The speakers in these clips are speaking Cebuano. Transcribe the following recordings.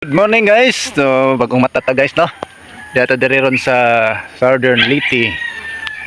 Good morning, guys. So bagong matata, guys, no. Dito diri ron sa Southern Leyte.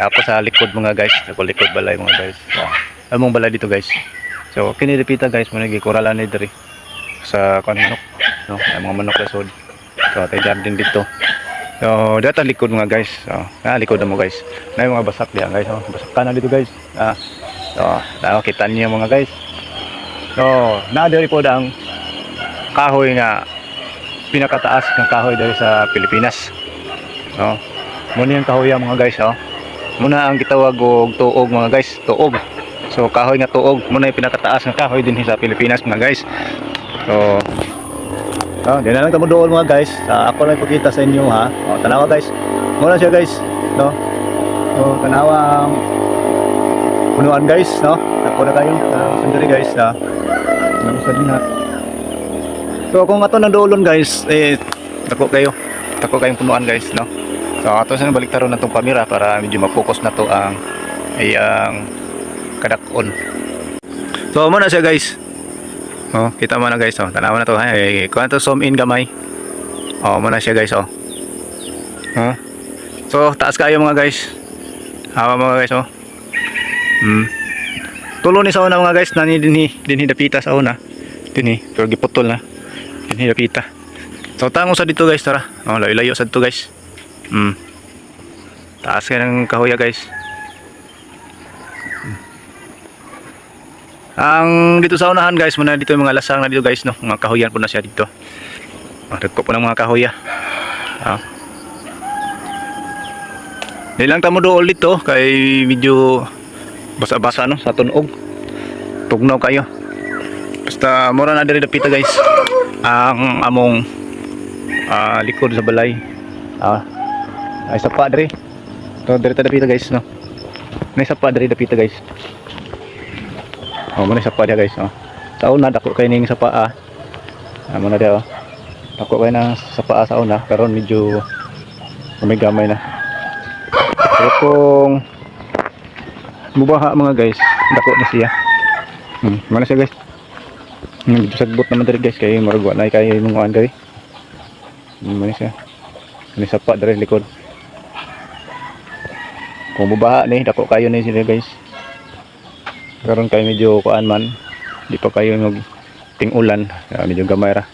Ako sa likod, mga guys, ako likod balay, mga guys. So, among balay dito, guys. So kini dipita, guys, mo nagikuralan ni diri sa kuan manok, no. Ay, mga manok lasod. So tay garden dito. So dito ang likod, mga guys. So, na likod na mo, guys. Na yung mga basak diyan, guys, oh. Basak ka na dito, guys. Ah. So, na kita niyo, mga guys. So, na diri po ang kahoy nga pinakataas ng kahoy diri sa Pilipinas. No. Muna yung kahoy, mga guys, oh. Muna ang gitawag og tuog, mga guys, tuog. So kahoy nga tuog, muna yung pinakataas ng kahoy din sa Pilipinas, mga guys. So oh, di na lang kamo doon, mga guys. Ako lang ipakita sa inyo, ha. Oh, tanawa, guys. Muna siya, guys, no. So tanawa ang punuan, guys, no. Ako na kayo. Sandali, guys, ha. Ano sa din, ha. So kung ato nang duolon, guys, eh dako kayo. Dako kayong punuan, guys, no. So ato sa balik taron natong kamera para medyo ma-focus na to ang iyang kadak-on. So mo na siya, guys. Oh, kita mo na, guys, oh. Tanawa na to. Ay, kuan to, zoom in gamay. Oh, mo na siya, guys, oh. Huh? So taas kayo, mga guys. Hawa, mga guys, oh. Tulo ni sa una, mga guys, nani dinhi dinhi dapita sa una. Dinhi, pero giputol na. Dinhi dapita. So tango sa dito, guys, tara. Oh, layo-layo sa dito, guys. Taas kay ng kahoya, guys. Ang dito sa unahan, guys, muna dito yung mga lasang na dito, guys, no. Mga kahoyan po na siya dito. Oh, dagko po ng mga kahoya. Ah. Di lang tamo dool dito kay medyo basa-basa, no, sa tunog. Tugnaw kayo. Basta mura na diri dapita, guys. Ang among likod sa balay. Ah. Ay sapa diri. To diri ta dapita, guys, no. May sapa diri dapita, guys. Oh, mo na sapa dia, guys, oh. Sa una dako kay ning sapa ah. Ah, mo na dia, oh. Dako kay na sapa sa una karon medyo may gamay na. Pero kung mubaha, mga guys, dako na siya. Mo na siya, guys. Medyo sagbot naman diri, guys, kay murag wa na kay imong kuan kay. Mo na siya. Ni sapa diri likod. Kung mubaha ni, dako kayo ni sila, guys. Karon kay medyo kuan man, di pa kayo mag ting-ulan, medyo gamay ra.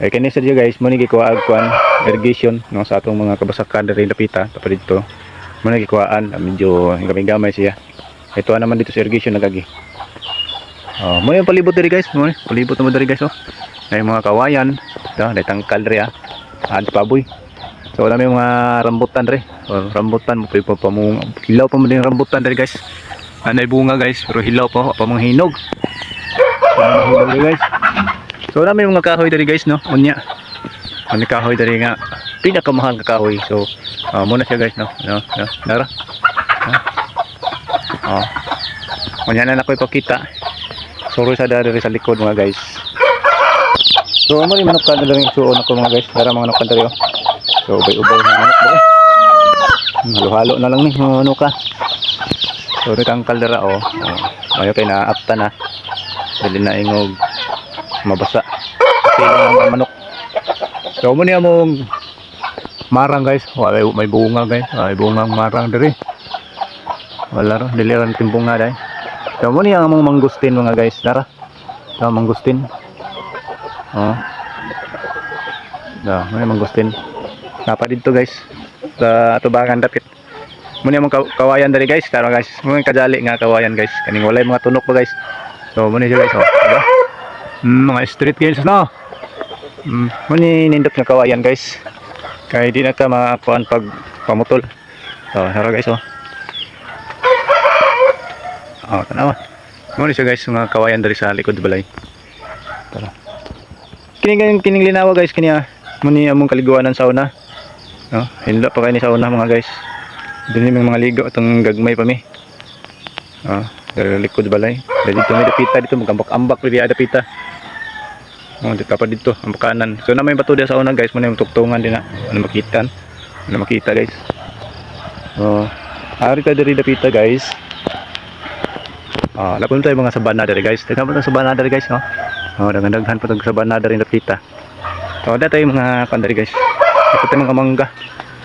Eh kini sa guys, mo ni gikuha kuan irrigation, no, sa atong mga kabasakan diri dapita, tapos dito. Mo ni gikuhaan, medyo gamay-gamay siya. Ito naman dito sa irrigation nagagi. Oh, mo yung palibot diri, guys, mo ni palibot mo diri, guys, oh. Ay mga kawayan, ito, may tangkal diri ah. Ad paboy. So wala may mga rambutan diri. Oh, rambutan mo pa pa mo hilaw pa mo din rambutan diri, guys. Anay bunga, guys, pero hilaw pa pa mga hinog. Pa mga hinog diri, guys. So wala may mga kahoy diri, guys, no. Unya. Ano kahoy diri nga pinakamahal nga kahoy. So muna siya, guys, no. No. Nara. Oh. Unya na nako ipakita. Suro sa diri sa likod, mga guys. So mo ni manok ka na lang yung suon ako, mga guys. Dara mga manok ka diri, oh. So ubay-ubay na manok diri. Halo-halo na lang ni mga manok ka. So rin kang kaldera, oh. Oh. Ayo kay naapta na. Dili na ingog mabasa. Kasi lang ang manok. So mo niya mong marang, guys. Wala may bunga, guys. May bungang marang diri. Wala ro, dili ran timbunga dai. So mo niya among mangustin, mga guys. Tara. So mangustin. Oh. Da, mo niya mangustin. Napa dito, guys. Sa tubangan dapit. Mo niya among kawayan diri, guys. Tara, guys. Mo niya kajali nga kawayan, guys. Kaning walay mga tunok pa, guys. So mo niya siya, guys, oh. Diba? Mga street guys, no. Mo ni nindot nga kawayan, guys. Kay di na ka makakuan pag pamutol. So, tara, guys, oh. Oh, tanawa. Mo ni siya, guys, mga kawayan diri sa likod balay. Tara. Kini kining linawa, guys, kini ah. Mo ni among kaliguanan sa una. No, hinlo pa kay ni sa una, mga guys. Dinhi may mga ligo atong gagmay pa mi. Oh, diri likod balay. Dili dito may dapita dito magambak-ambak diri dapita. Oh, dito pa dito ang kanan. So na may bato diya sa una, guys, mo na yung tuktungan din na. Ano makita? Ano makita, guys? Oh, ari ta diri dapita, guys. Ah, lapon tayo mga sabana diri, guys. Daghan pa tong sabana diri, guys, no. Oh, daghan-daghan pa tong sabana diri dapita. So, dito yung mga kandari, guys. Ito tayo mga mangga.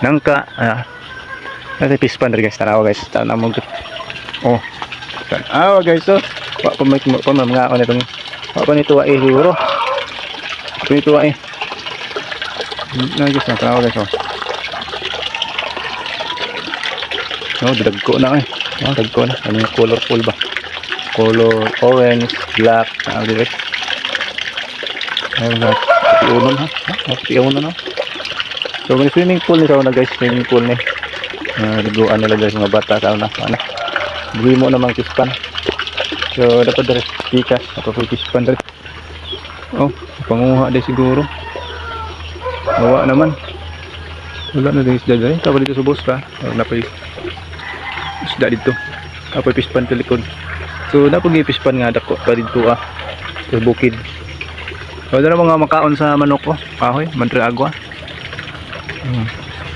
Nangka. Ah. Nasa pispan diri, guys. Tanawa, guys. Tanawa mo. Oh. Tanawa, guys. So, wa pa may pa mga ano itong wa pa nito eh siguro. Pa nito eh. Na guys, tanawa, guys, oh. Oh, dagko na eh. Oh, dagko na. Ano yung colorful ba? Color orange, black, ano diri. Ayun na. Piunon ha. Ha, piunon ha. So, may swimming pool ni sa una, guys, swimming pool ni. Liguan nila, guys, mga bata sa una. Ano? Buhi mo namang kispan. So, dapat diri pikas, dapat po kispan diri. Oh, panguha din siguro. Nawa naman. Wala na din isda diri. Tapos dito sa bus pa. Oh, napay isda dito. Tapos pispan sa likod. So, napag pispan nga dako pa dito ah. Sa bukid. So, dara mga makaon sa manok ko. Kahoy, madre agua.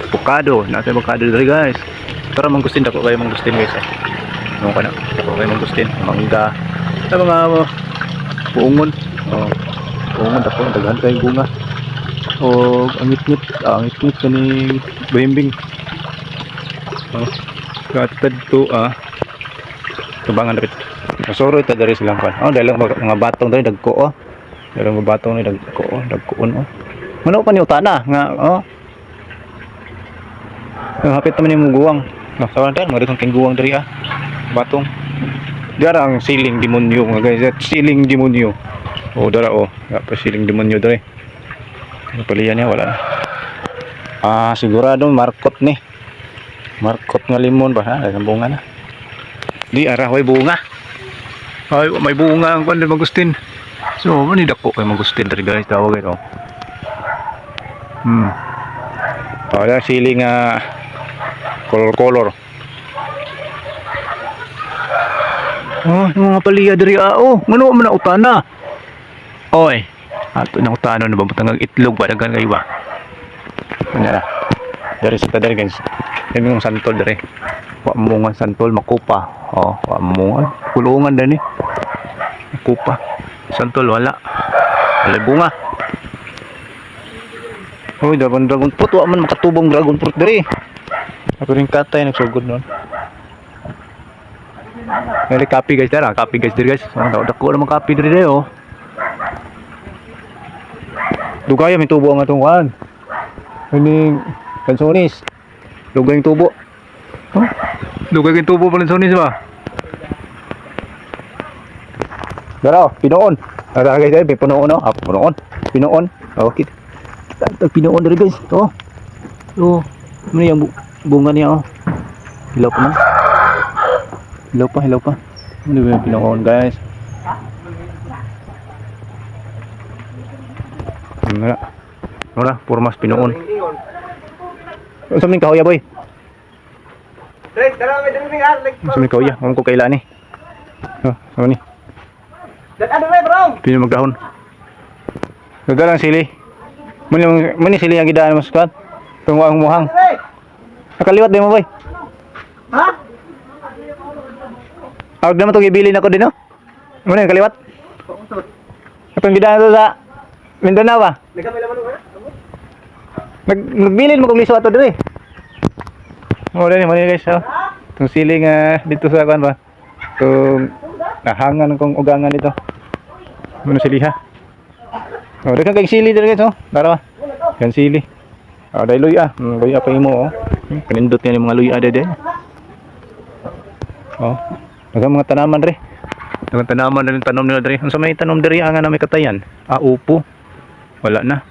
Bukado, nasa bukado diri, guys. Tara mangustin, dako kayo mangustin, guys. Eh. Ano ka na? Dako kayo mangustin, mangga. Sa mga puungon. Oh. Puungon dako daghan kay bunga. O ang ngit-ngit, ah, ang ngit-ngit kaning bimbing. Oh. Katad to ah. Tubangan dapit. Masuro ito diri silang kan. Oh, dahil ang mga batong diri dagko oh. Dahil ang mga batong ni dagko oh, dagkoon oh. Mano pa ni utana nga oh. Ang hapit naman yung guwang. No, sa tayo, mga kang guwang diri ah. Batong. Dara ang siling demonyo mga guys. That siling demonyo. Oh, dara oh. Dapat siling demonyo diri. Ano pala niya? Wala na. Ah, sigurado markot ni. Markot nga limon ba ha? Ang bunga na. Di ara way bunga. Ay, may bunga ang kwan magustin. So, mani dako kay magustin diri, guys. Tawag ito. Wala sili nga color color. Oh, yung mga paliya diri ah. Oh, ngano man na utana. Oy. Ato na utano na ba butang ang itlog ba daghan kayo ba? Ano na? Diri sa diri, guys. Kami ng santol diri. Wa mo nga santol makupa. Oh, wa mo nga. Kulungan dani. Makupa. Santol wala. Wala bunga. Uy, dragon dragon fruit wa man makatubong dragon fruit diri. Ako rin katay nagsugod noon. May kape, guys, dara, kape, guys, diri, guys. Oh, dako naman kape diri diri oh. Dugay may tubo ang atong kuan. Kining kansonis. Dugay yung tubo. Oh, dugay yung tubo pa kansonis ba? Dara, oh, pinuon. Dara, guys, ay, pinuon oh. Ah, pinuon. Pinuon. Okay. Tag pinuon diri, guys. Oh. Oh, ano yung bunga niya oh. Hilaw pa man. Hilaw pa, hilaw pa. Ano ba yung pinuon, guys? Wala. Wala, purmas pinuon. Unsa man kahoya, boy? Unsa man kahoya? Ang ko kailan ni. Oh, ano ni? Pino magdahon. Gagalang sili. Muni muni sili ang gidaan mas kan. Tungwa ang muhang. Nakaliwat din mo, boy. Ha? Awag naman itong ibilin ako din, no? Muna yung kaliwat. Itong gidaan to sa Mindanao ba? Nagbilin mo kung liso ato diri. Oh, dali mo guys, oh. Itong siling ah, dito sa kuan ba? Itong nahangan kong ugangan dito. Muna sili ha. Oh, daghan kay sili diri, guys, oh. Dara ba? Yan sili. Oh, dahil luya. Luya pa imo, oh. Kanindot niya yung mga luya dede. Oh. Daghang mga tanaman diri. Daghang tanaman diri tanom nila diri. Unsa may tanom diri ang nga na may katayan? Ah, upo. Wala na.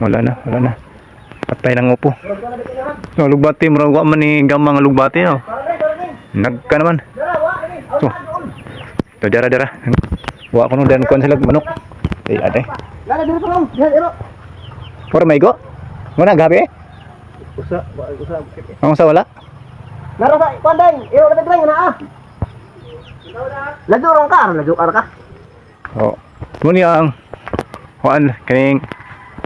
Wala na, wala na. Patay ng upo. No, lugbati, murag wa man ni gamang nga lugbati, no. Nagka naman. So. To dara dara. Wa ko no dan kuan sila manok. Ay ate. Lala diri pa ro. Diha iro. Por may go. Muna gabi eh. Usa, usa. Ang sa wala. Nara sa kuan dai, iro ka dai na ah. Ladyo rong ka, ladyo ka ka. Oh. Muni ang kuan kaning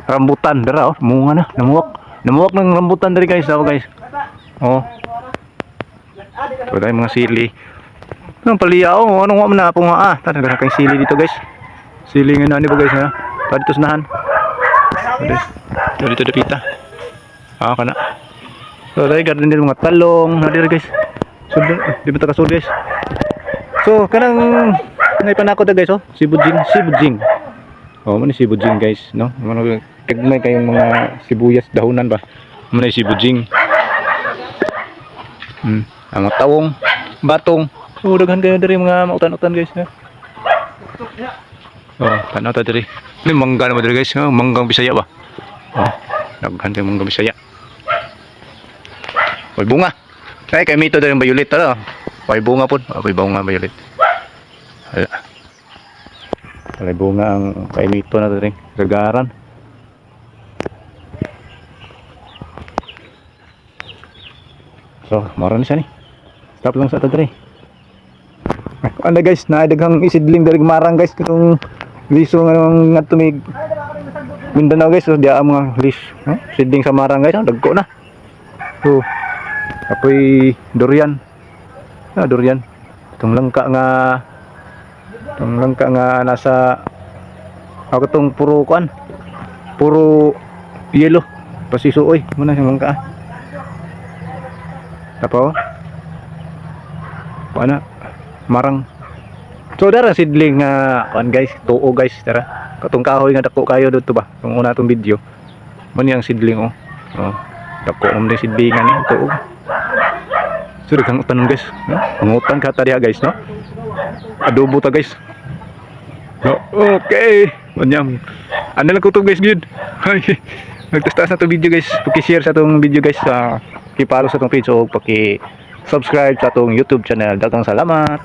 rambutan dara oh, munga na, namuwak. Namuwak ng rambutan diri, guys, oh guys. Oh. Wala yung mga sili. Anong paliya oh, anong wa man na po nga ah. Tara dara kay sili dito, guys. Sili nga na ni ba, guys ha. Tara dito sunahan. Dito dito dapita. Ah, kana. So, dahil garden din mga talong, na diri, guys. So, di ba ta kasud, guys? So, kanang naipanako ta, guys, oh, sibujing, sibujing. Oh, man ni sibujing, guys, no? Mano kagmay kayong mga sibuyas dahunan ba? Man ni sibujing. Ang mga tawong, batong. Oh, daghan kayo diri mga mautan-utan, guys, no? Oh, tanaw ta diri. Ni mangga naman diri, guys, oh, manggang Bisaya ba? Oh, daghan kayo manggang Bisaya. May bunga. Ay, kay mito diri ang violet tara. May bunga pod. Oh, may bunga violet. Hala. May bunga ang kay mito na diri. Gagaran. So, maro na siya ni. Stop lang sa ato diri. Ano, guys, naadaghang isidling diri marang, guys, katong liso nga nga tumig Mindanao, guys, so diya ang mga lis, no? Sidling sa marang, guys, oh, dagko na. So, apoy durian. Ah, durian. Itong langka nga nasa ako tong puro kuan. Puro yellow. Pasisuoy muna yung langka. Ah. Tapo. Kuan na. Marang. So dara sidling nga kuan, guys, tuo, guys, tara. Katong kahoy nga dako kayo dito ba? Kung una atong video. Man yang sidling oh. Oh. Dako man ni sidlingan ni tuo. So daghang utan, guys, no? Pangutan ka ta diha, guys, no? Adobo ta, guys. No, okay. Manyam. Ano lang ko to, guys, gyud. Ay, nagtaas na to video, guys. Paki-share sa atong video, guys, sa paki-follow sa atong page o paki-subscribe sa atong YouTube channel. Daghang salamat.